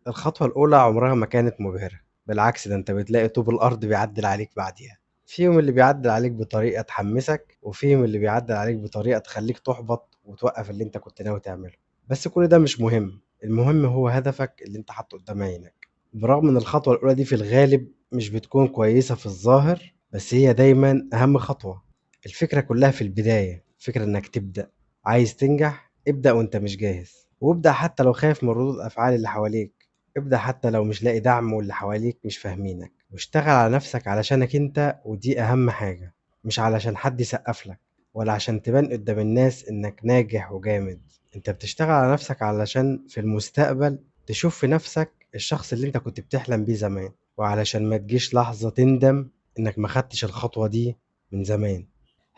الخطوة الأولى عمرها ما كانت مبهرة، بالعكس ده أنت بتلاقي طوب الأرض بيعدل عليك بعديها. فيهم اللي بيعدل عليك بطريقة تحمسك، وفيهم اللي بيعدل عليك بطريقة تخليك تحبط وتوقف اللي أنت كنت ناوي تعمله. بس كل ده مش مهم، المهم هو هدفك اللي أنت حاطه قدام عينك. برغم إن الخطوة الأولى دي في الغالب مش بتكون كويسة في الظاهر، بس هي دايما أهم خطوة. الفكرة كلها في البداية، فكرة إنك تبدأ. عايز تنجح؟ ابدأ وأنت مش جاهز، وابدأ حتى لو خايف من ردود الأفعال اللي حواليك، ابدأ حتى لو مش لاقي دعم واللي حواليك مش فاهمينك، واشتغل على نفسك علشانك انت، ودي أهم حاجة، مش علشان حد يسقف لك ولا عشان تبان قدام الناس إنك ناجح وجامد. انت بتشتغل على نفسك علشان في المستقبل تشوف في نفسك الشخص اللي انت كنت بتحلم بيه زمان، وعلشان ما تجيش لحظة تندم إنك ما خدتش الخطوة دي من زمان.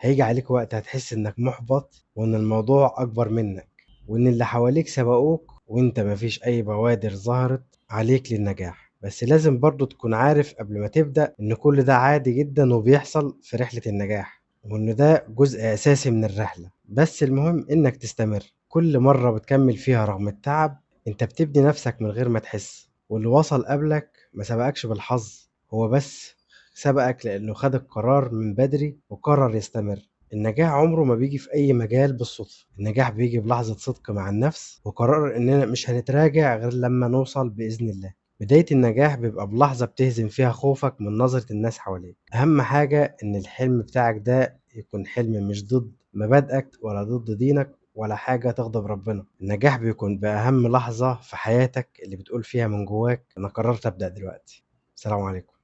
هيجي عليك وقت هتحس إنك محبط، وإن الموضوع أكبر منك، وإن اللي حواليك سبقوك وإنت مفيش أي بوادر ظهرت عليك للنجاح. بس لازم برضو تكون عارف قبل ما تبدأ إن كل ده عادي جدا وبيحصل في رحلة النجاح، وإن ده جزء أساسي من الرحلة. بس المهم إنك تستمر. كل مرة بتكمل فيها رغم التعب إنت بتبني نفسك من غير ما تحس، واللي وصل قبلك ما سبقكش بالحظ، هو بس سبقك لأنه خد القرار من بدري وقرر يستمر. النجاح عمره ما بيجي في أي مجال بالصدفة، النجاح بيجي بلحظة صدق مع النفس وقرار إننا مش هنتراجع غير لما نوصل بإذن الله. بداية النجاح بيبقى بلحظة بتهزم فيها خوفك من نظرة الناس حواليك. أهم حاجة إن الحلم بتاعك ده يكون حلم مش ضد مبادئك ولا ضد دينك ولا حاجة تغضب ربنا. النجاح بيكون بأهم لحظة في حياتك اللي بتقول فيها من جواك أنا قررت أبدأ دلوقتي. السلام عليكم.